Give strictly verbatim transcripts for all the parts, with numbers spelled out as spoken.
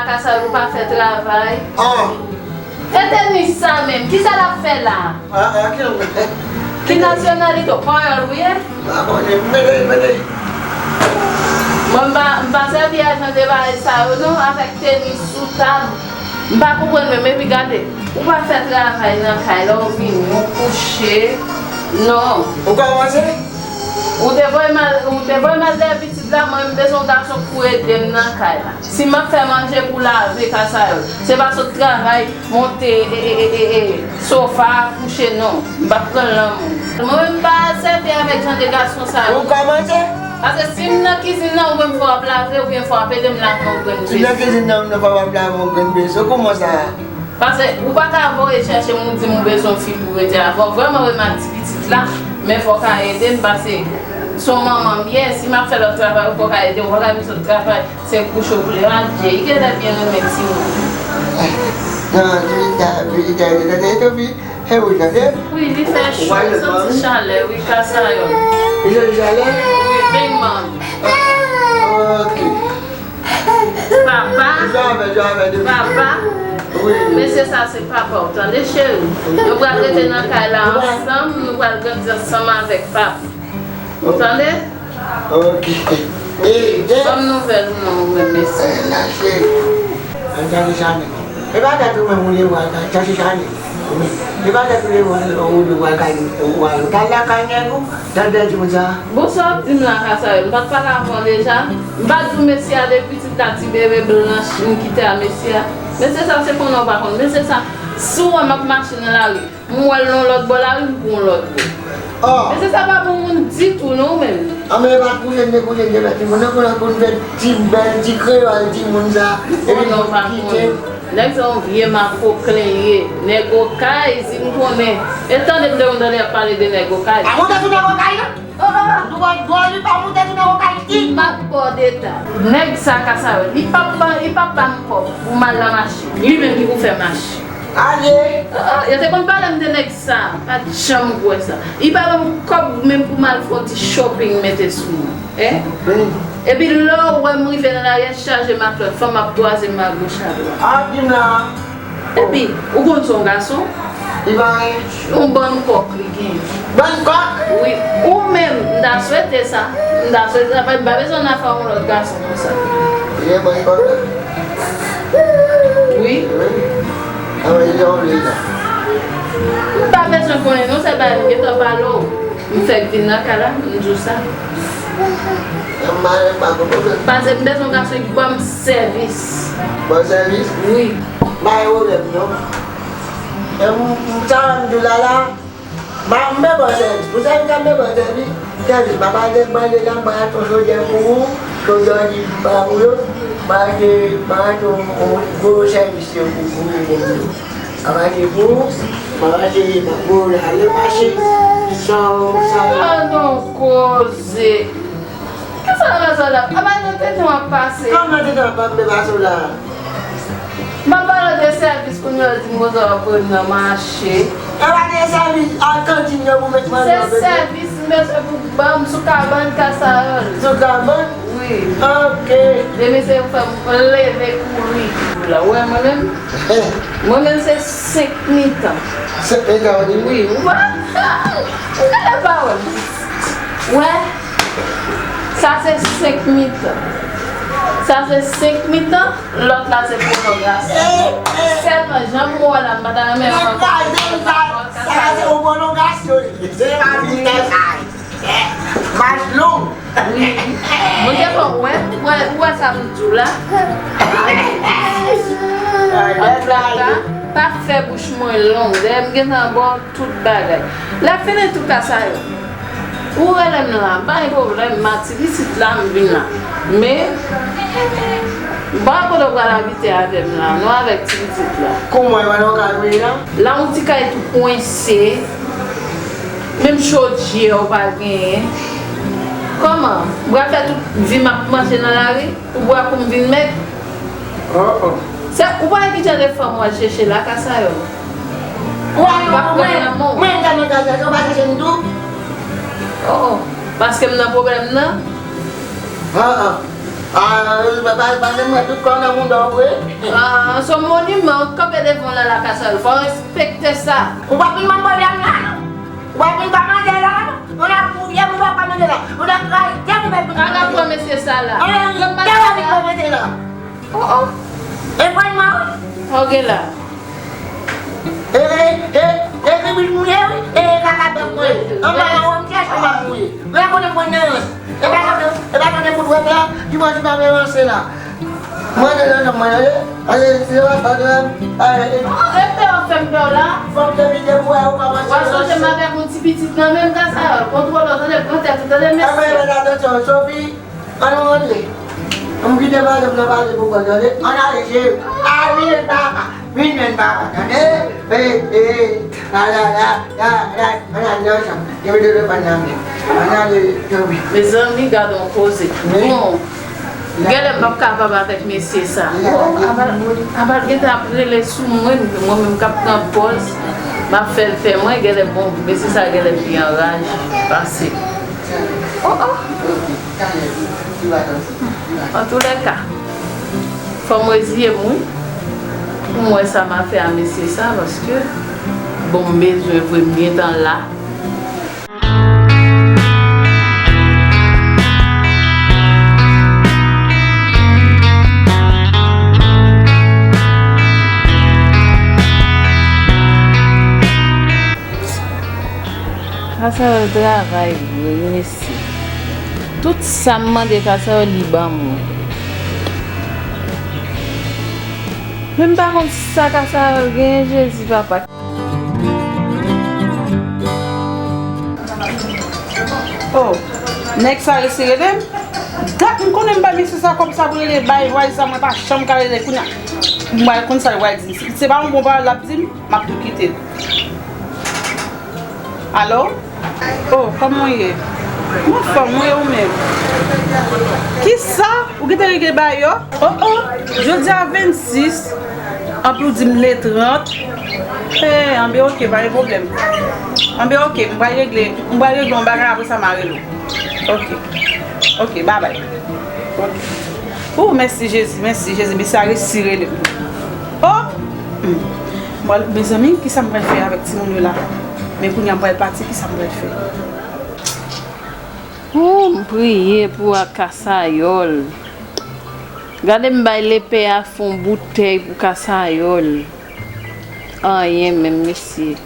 Kasal, ou pa fè travay. Ah. E tenis sa menm, kisa l ap fè la? Ah, ah, ki... Ki nasyonalite w? Panyòl ou ye? Ah, bon, mele, mele. Mwen, m pa, m pa sèvi a jan de bagay sa yo non, avèk tenis sou tab. M pa konprann menm, epi gade, ou pa fè travay nan kay la, ou vini, ou kouche. Non. Ou kòmanse? Ou te voye m al, ou te voye m al dèyè pitit la, mwen, m bezwen yon gason pou ede m nan kay la. Si m ap fè manje pou lave, Kasayòl, se pa sot travay, monte, e, e, e, e, e, sofa, kouche, non. M p ap pran l nan men w. Mwen menm, m pa sèvi avèk jan de gason sa yo. Ou kòmanse? Paske si m nan kizin nan, ou menm fò w ap lave, oubyen fò w ap ede m lave yon grenn bezwen. Si nan kizin nan, ou menm fò w ap lave yon grenn bezwen. Kòman sa? Paske ou pa ka voye chèche m, ou di m ou bezwen fi pou rete avè w. Vrèman, wi, m ak ti pitit la, men fò w ka ede m, paske se yon manman m ye. Si m ap fè lòt travay, ou fò w ka ede m, ou pa ka vin sot travay. Se kouche w vle, adje, li genlè byen renmen timoun. Non, Judita, Judita, Judita, tande, tande, tande, tande. Wi, li fè cho, li santi chalè, wi, Kasayòl. Li santi chalè? Wi, big man. Ok. Papa. Jwe avè, jwe avè, depi. Papa. Wi. Mesye sa se papa w, tande, cheri. Nou pral rete nan kay la ansanm, nou pral grandi ansanm avèk papa. Ou tande? Ok. E, de... Ban m nouvèl ou non, ou menm, mesye. Eh, la, cheri. Ann chache Chanèl. E pa tèt ou menm ou leve al chache Chanèl. Wi. E pa tèt ou leve al, ou leve al kay, ou al lakay nèg ou, tande timoun sa. Bon, sa w ap di m la, Kasayòl, m pa t pale avè w deja? M pa t di w mesye a depi pitit la ti bebe blanch m kite a mesye a? Mesye sa, se konnen w pa konn. Mesye sa, si w wè m ap mache nan lari, m wè l nan yon lòt bò lari, m pou yon lòt bò. Oh. Mesye sa pa bon moun ditou non, menm. Ah, men e pa kouche, m te kouche, m te fè timoun nan, konnen pou n fè ti bèl, ti kreyòl timoun sa. Epi nou kite. Nèg sa yon vye makoklen li ye. Nèg Okay, si m konnen. E tande m te konn tande y ap pale de nèg Okay. Pa monte sou nèg Okay, non. Oh, oh. Dwa, dwa li pa monte sou nèg Okay, ti. M ap ba w detay. Nèg sa, Kasayòl, li p ap ban, li p ap ban m kòb pou m al nan mache. Li menm ki pou fè mache. Ale. Oh, oh, yo te konn pale m de nèg sa, pa t janm kwè sa. Li pa ban m kòb menm pou m al fè yon ti shopping mete sou mwen. Hein? Wi. Epi lè w wè m rive nan lari a, chaje m ak lòt fanm ap kwaze m agoch adwat. Ap di m la. Epi, ou konn se yon gason? Li pa anyen. Yon bann kòk li gen. Bann kòk? Wi. Ou menm, m ta swete sa. M ta swete sa, paske m pa bezwen nan afè yon lòt gason konsa. Li gen bann kòk la? Wi. Wi. Anben, li jan w vle la. M pa bezwen konnen non, se bagay m gentan pale w. M fèk vin nan kay la, m di w sa. Nan mare pa gen pwoblèm. Pase m bezwen gason ki ban m sèvis. Ban sèvis? Wi. Pa gen pwoblèm non. E m, m, sa m di w la la, m pa, m bezwen sèvis. Pou sèvis sa m bezwen sèvis. Sèvis, m pa pale de manje la, m pa achte yon chodyè pou ou, chodyè ki pa pou yo, m pa achte, m pa achte yon, yon gwo sèvis yo pou, pou, pou, pou. Sa mache pou ou, sa mache, pa pou ou la, ale mache. Sa, sa. Ah non, koze. Kisa w ap pase la? Apa nan tenten w ap pase? Kòman nan tenten w ap pase, m te pase w la? M ap pale de sèvis kounye a, w di m kote w ap pran nan mache. E pa de sèvis ak kantin yo pou met manje yo. Se sèvis m bezwen pou ban m sou kabann Kasayòl. Sou kabann? Wi. Ok. Demen se pou fè m leve kouri. La, ou wè mwen menm? Mwen menm se senk mitan. Senk mitan, ou di? Wi, ou wè? Ou gade pawòl. Ou wè? Sa se senk mitan. Sa se senk mitan, lòt la se pwolongasyon. Sèlman, jan m wè w la, m pa ta renmen wè w. Sa se yon pwolongasyon li ye. Se pa mitan sa. Mach long. Wi. Mwen te fè w wè, ou wè, ou wè sa m di w la. Antouka, pa fè bouch mwen long. Dèyè m gentan ba w tout bagay. Lè fini tout Kasayòl, ou rele m la, pa gen pwoblèm, m a ti pitit la, m vin la. Men, m pa kote w pral abite avè m la, non, avèk ti pitit la. Kouman, e pa nan yon kay ou ye la? La, yon ti kay tou kwense. Menm chodyè ou pa genyen. Kòman? M pral fè tout vi m ap manje nan lari pou bwa kou m vin mèg? Oh, oh. Se, ou pa wè ki jan de fanm w al chèche la, Kasayòl? Ou pa pran nan men w. Mwen, mwen, mwen, mwen, mwen, ou pa chèche m tou? Oh, oh. Paske m nan pwoblèm nan? Ah, ah. Ah, pa, pa, pa, pa, mwen tout kò nan mouda w vre. Ah, se yon moniman, ou kanpe devan w la, la Kasayòl, fò w respekte sa. Ou pa vin ban m pwoblèm la. Ou pa vin kòmande la. Ou nan pwoblèm, ou pa kòmande la. Ou nan kraze, ou pa kòmande la. Ala pran mesye sa la. Ala pran mesye la. Oh, oh. E vrèman, wi. Ok la. E, e, e, e, bibit mouye, wi. E, e, kaka bèf mouye. Anba, anba, anba, anba mouye. Mwen konnen mwen nan. E pa konnen, e pa konnen pou dwèt la, ki manje pa vle ranse la. Mwen de nan mwen, ale, ale, se pa sa de, ale, e. Oh, e pè w fè m pè w la. Fò m te vide pou wè, ou pa manje ranse. W ap sonje m avèk yon ti pitit nan menm ka sa yo. Kontwole w, tande, pran tèt ou, tande, mesye. E, men, men, atansyon, Sophie. Ann nou rantre. Ann kite pale, m nan pale pou kò, tande. Ann ale, cheri. Ale, papa. Vin jwenn papa, tande. E, e, la, la, la, la, la, ann ale ansanm. Gen de telefòn nan men. Ann ale, tanpri. Mezanmi, gad on koze. Wi. Bon, genlè m p ap kapab avèk mesye sa. Wi, la, bon, la, Abal, Abal gentan ap rele sou mwen, mwen menm k ap pran pòz. M ap fè l pè mwen, genlè, bon, mesye sa genlè pi anraje pase. Oh, oh. Antoulèka, fò m reziye m, wi. Pou m wè sa m a fè a mesye sa, paske, bon, m bezwen vre, m gentan la. Kasayòl travay vre, wi, mesye. Tout sa m mande Kasayòl, li ban mwen. Men m pa konn sa Kasayòl genyen, Jezi, papa. Oh, nèg sa resi rele m. Dat m konnen m bay mesye sa kòb sa pou rele, bay vwayis sa, mwen pa janm ka rele. Kounye a, m pral konn sa l pral di m. Si se pa yon bon pawòl l ap di m, m ap tou kite l. Alo? Oh, kòman w ye? M anfòm, wi, ou menm? Kisa? Ou gentan regle bagay yo? Oh, oh! Jodi a vennsis, anpi w di m le trant. Eh, anben, oke, pa gen pwoblèm. Anben, oke, m pral regle, m pral regle yon bagay, apre sa, m a rele w. Oke. Oke, babay. Oke. Oh, mèsi Jezi, mèsi Jezi, mesye a resi rele m. Oh! Hmm. Bon, mezanmi, kisa m pral fè avèk timoun yo la? Men kounye a m pral pati, kisa m pral fè? Oh, m priye pou a Kasayòl. Gade m bay lepè a fon boutèy pou Kasayòl. Anyen menm, mesye.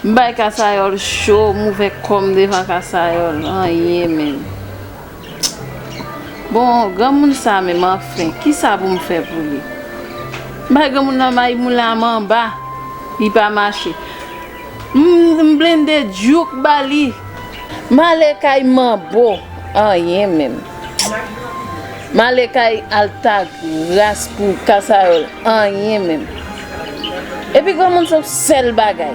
M bay Kasayòl cho, m ouvè kò m devan Kasayòl. Anyen menm. Bon, granmoun sa menm, anfen, kisa pou m fè pou li? M bay granmoun nan may moulen a manba, li pa mache. M, m blende djouk ba li. M ale kay manbo, anyen menm. M ale kay Altagras pou Kasayòl, anyen menm. Epi granmoun se yon sèl bagay.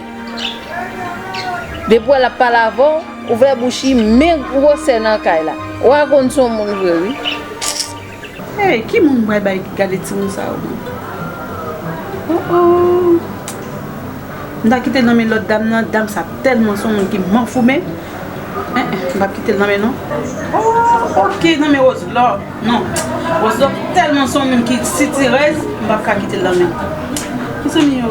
Depi w wè l ap pale avè w, ouvè bouch li, men gwosè nan kay la. W a konn se yon moun vre, wi. Hey, ki moun m pral bay gade timoun sa yo menm? Oh, oh. M ta kite l nan men lòt dam nan, dam sa tèlman se yon moun ki manfouben. Eh, eh, m p ap kite l nan men non. Oh, oke, nan men Roselò. Non. Roselò tèlman se yon moun ki sitirèz, m p ap ka kite l nan men. Mezanmi yo,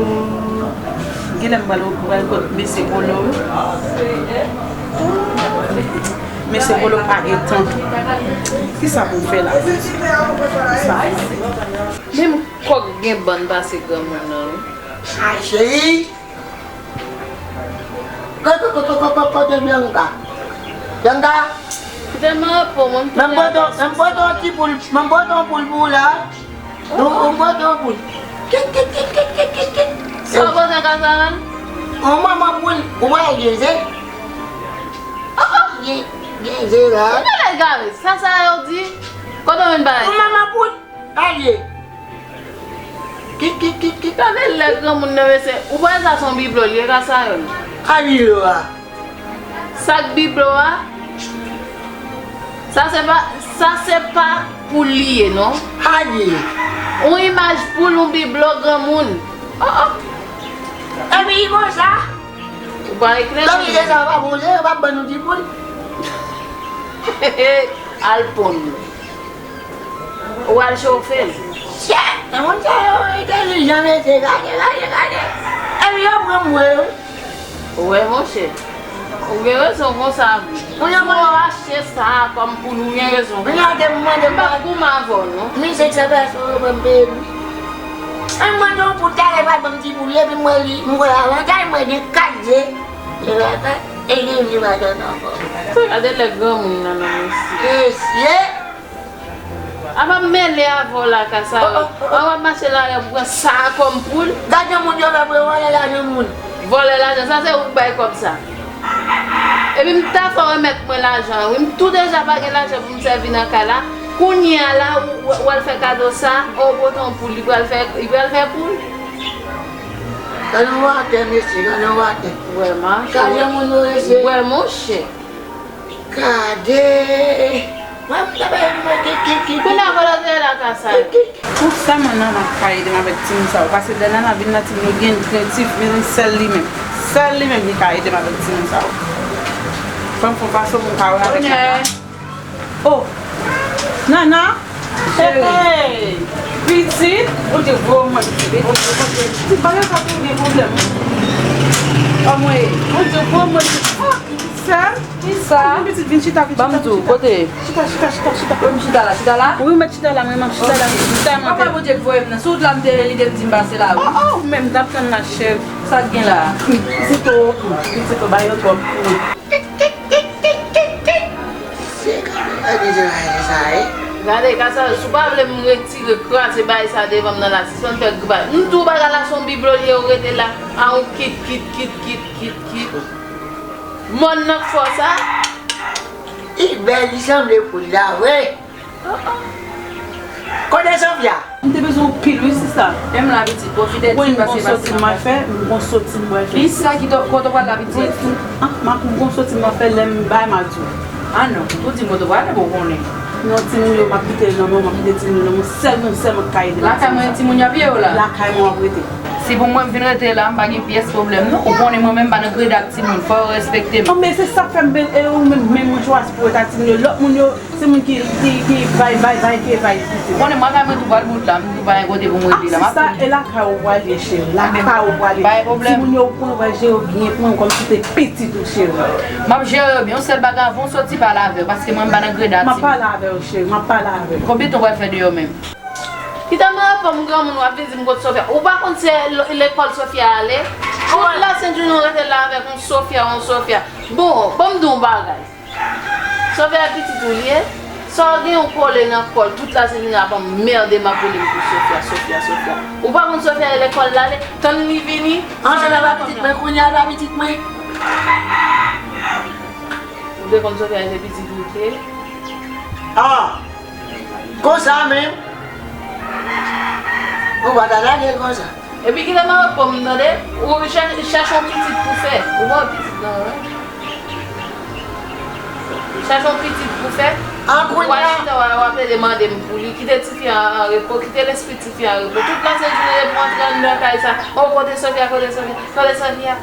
genlè m pral, pral kot mesye Polo. Mesye Polo pa gen tan. Kisa pou m fè la? Kisa pou m fè? Menm kòk gen bann pase granmoun nan, wi. Ay, cheri! Ko-, ko-, ko-, ko-, ko-, ko-, kote Bianca? Bianca? Kite m repo, mwen m tounen al bay sou sa. Menm pote yon ti poul, menm pote yon poul pou ou la. Ou, ou pote yon poul. Kik, kik, kik, kik, kik, kik, kik. Sa w pote Kasayòl? Yon manman poul, ou wè gen ze? Oh, oh. Gen, gen ze la. Ou genlè egare, sa sa yo di? Kote w vin bay sa? Yon manman poul, pa l ye. Kik, kik, kik, kik. Gade lè granmoun nan mesye, ou pa wè sa se yon biblo, li ye Kasayòl. A biblo a. Sa k biblo a? Sa se pa, sa se pa poul li ye, non. Haye. Yon imaj poul, yon biblo granmoun. Oh, oh. Epi li konsa. Ou pa eklere. Tanpri, se sa, pa bon, se pa ban nou ti poul. Al ponn. Ou al chofe l. Chè! Moun sa yo entèlijan mesye, gade, gade, gade. Epi yo pran m vre wi. Ou wè monchè. Ou gen rezon konsa vre. Si w achte sa a kòm poul ou gen rezon. M pa goumen avè w non. Mil senk san pèsòn yo ban m peye m. An mwen non pou talè pa ban m ti poul epi m wè li, m wè avantaj mwen gen kat je. E pa fè, e li li pa donn ankò. Gade lè granmoun nan nan mesye. Mesye. A pa m mele avè w la kasa yo. An w ap mache la pou pran sa a kòm poul. Gade moun yo fè pou yo vòlè lajan moun. Vòlè lajan, sa se ou k bay kòb sa. Epi m ta fè w remèt mwen lajan wi. M tou deja pa gen lajan pou m sèvi nan kay la. Kounye a la ou, ou, ou al fè kado sa, o poton poul, li pral fè, li pral fè poul. Gade yon watè mesye, gade yon watè. Wè mache. Gade moun yo mesye. Wè monchè. Gade. Mwen m ta bay mwen kik kik kik. Kounye a vòlè te la kasa yo. Pou sèlman Nana ka ede m avèk timoun sa yo. Paske lè Nana vin la timoun yo gen krentif, men sèl li menm. Sèl li menm ki ka ede m avèk timoun sa yo. Fò m fè fason pou m ka wè avèk Nana. Oh! Nana! Cheri. Hey! Pitit! Bondye voye w mwen pitit. Pitit, bagay sa tou gen pwoblèm. Anmwey! Bondye voye w mwen pitit. Ah! Sè? Kisa? Vin pitit, vin chita, vin chita, vin chita. Ban m di w, kote? Chita, chita, chita, chita. Wi, m chita la, chita la? Wi, w mèt chita la, mwen, m ap chita la, m chita, m ap. Papa Bondye k voye m nan. Si w t la, m te, li te m di m pase la, wi. Oh, oh, men m t ap tann la, cheri. Sa k gen la? Pitit ou, pitit ou, ba yo twòp. Gade kasa, si w pa vle m retire kraze bagay sa devan m nan la, sispann fè gri bagay. M di w bagay la se yon biblo li ye, ou rete la a yon kit, kit, kit, kit, kit, kit. Mòn nan k fè w sa? Li bèl, li sanble poul la vre. Kote Sofia? M te bezwen w pil wi sista. Menm la pitit, pwofite di paske paske m ap fè. M gon soti m pral fè. Kisa ki to, kote w pral la pitit? Ah, m ap gon soti m pral fè lè m bay m a di w. Ah non, tou di m kote w pral, men bon konnen. Non, timoun yo, m ap kite yo nan men w, m ap kite timoun yo nan men w, sèl moun, sèl moun k ka ede m. Lakay mwen timoun yo ap ye yo la? Lakay mwen w ap rete. Si pou mwen m vin rete la, m pa gen pyès pwoblèm non. Ou konnen mwen menm m pa nan greda ak timoun, fò yo respekte m. Non, men se sa k fè m byen, e ou menm, menm mwen chwazi pou w rete ak timoun yo. Lòt moun yo, se moun ki, ki, ki bay, bay, bay, ki bay pitit. Ou konnen mwen lakay mwen tou pral bout la, m tou pa gen kote pou m rete la. M ap sa, e lakay ou pral ye, cheri. Lakay ou pral ye. Pa gen pwoblèm. Timoun yo, ou pran, ou pral jere yo byen, pran yo kòmsi se pitit ou, cheri. M ap jere yo byen. Yon sèl bagay, avan w soti, pale avè yo, paske mwen m pa nan greda ak timoun. M ap pale avè yo, cheri. M ap pale avè yo. Konbyen tan w pral fè deyò menm? Kite m reponn granmoun w ap vin di m kot Sofia. Ou pa konn se l-, lekòl Sofia ale? Tout lasent jounen w rete la avèk yon Sofia, yon Sofia. Bon, ban m di w yon bagay. Sofia pitit ou li ye? Sa w gen yon kole nan kò l, tout lasent jounen ap anmède m ap rele m pou Sofia, Sofia, Sofia. Ou pa konn Sofia e lekòl l ale? Tann li vini. An, se la pa pitit mwen, kounye a la pitit mwen. Ou te konn Sofia se pitit ou te? Ah! Konsa menm? Ou pa ta lage l konsa. Epi kite m reponn m tande. Ou chè-, chèche yon pitit pou fè. Ou pa yon pitit non, wi. Chèche yon pitit pou fè. An kounye a. Ou al chita, w a, w ap rele mande m pou li. Kite tifi an an repo. Kite lespri tifi an an repo. Tout lasent jounen depi w antre anndan kay sa. O, kote Sofia, kote Sofia, kote Sofia?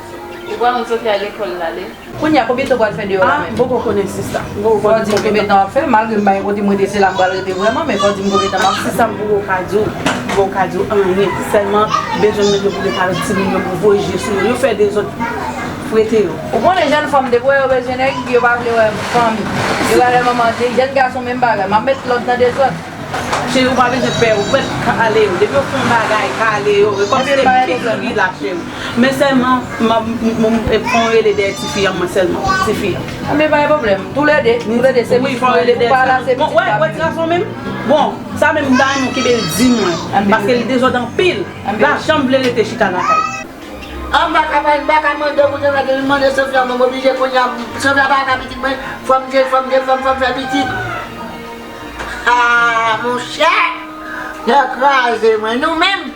Ou pa konn Sofia lekòl l ale? Kounye a, konbyen tan w pral fè deyò la menm? Ah, m poko konnen sista. M poko konnen konbyen tan w ap fè, malgre m pa gen kote m rete, se la m pral rete vrèman, men fò w di m konbyen tan m ap fè. Sista, m poko ka di w, m poko ka di w anyen. Sèlman, bezwen m mete pou rete avèk timoun yo, pou voye je sou yo. Yo fè dezòd, prete yo. Ou konnen jèn fanm, depi w wè yo bezwen nèg, yo pa vle wè fanmi. Yo pa vle manman, jèn gason menm bagay. M ap met lòd nan dezòd. Cheri, ou pa bezwen pè, ou mèt kale yo. Depi yo fè yon bagay, kale yo. E kòm se pitit ki la, cheri. Men sèlman, m, m, m, m, e fè yon rele dèyè tifi an, mwen sèlman. Tifi an. Anben, pa gen pwoblèm. Toulède, toulède, se pitit mwen. Wi, fè yon rele dèyè tifi an. Bon, wè, wè ti gason menm. Bon, sa menm, m ta renmen w kenbe l di mwen. Paske li dezòd anpil. La, janm vle rete chita lakay. An m pa ka, m pa ka mande w pou te mande, mande Sofia, mwen oblije kounye a, Sofia pa ka pitit mwen, fò m te, fò m te, fò m, fò m fè pitit. Ah, monchè, nèg kraze mwen, nou menm,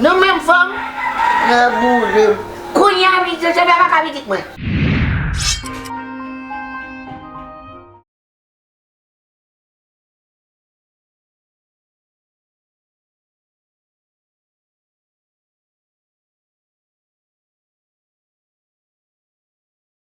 nou menm fanm, nèg boule m. Kounye a, pitit, Sofia pa ka pitit mwen.